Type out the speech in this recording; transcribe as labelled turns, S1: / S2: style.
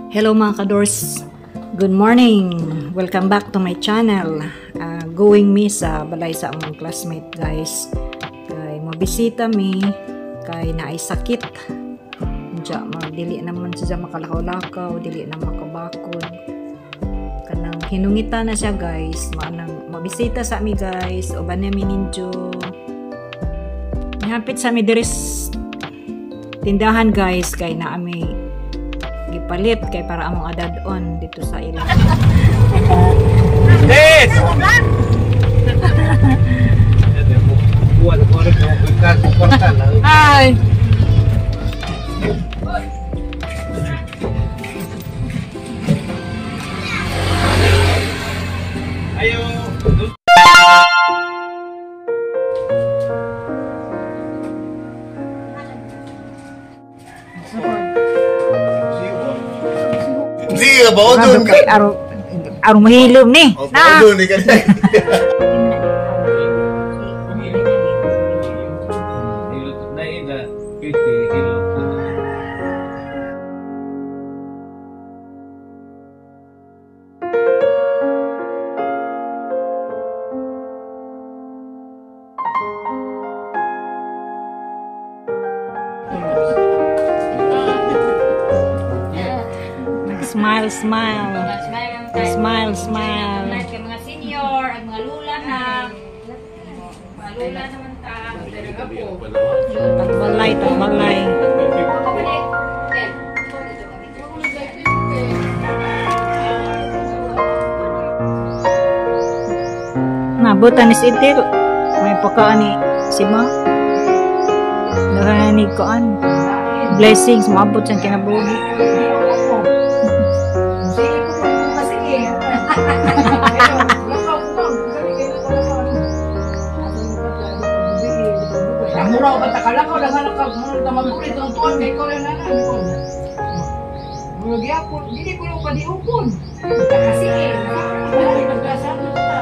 S1: Hello mga kadors. Good morning. Welcome back to my channel. Going mi sa balay sa among classmate, guys. Kay mabisita mi kay naay sakit. Diya dili naman siya makalakaw-lakaw, dili na makabakod. Kanang hinungita na siya, guys. Maanang mabisita sa mi, guys. Uban mi ninyo. Nihapit sa mi diri tindahan, guys, kay naa mi gipalit kay para among adad-on dito sa ilang.
S2: Yes!
S1: Hi.
S2: Ayo.
S3: Hindi ka ba doon ka?
S1: Aro aro mahilom ni.
S3: Oh, doon ka na.
S1: Smile, smile. Smile, smile.
S4: Kay mga senior, ang mga lula na. Mga lula naman ta.
S1: Tagbalay, tagbalay. Nabutan ni si Itil. May pakaan ni si Ma. Nakanig koan. Blessings, maabot siyang kinabuhi.
S5: Mura ka takalakaw lang anak ka tamagulit ang tuwan kay ko lang nanan ko. Mura gyapon, dili ko lang padiupon. Kasi eh, nagkasama ta.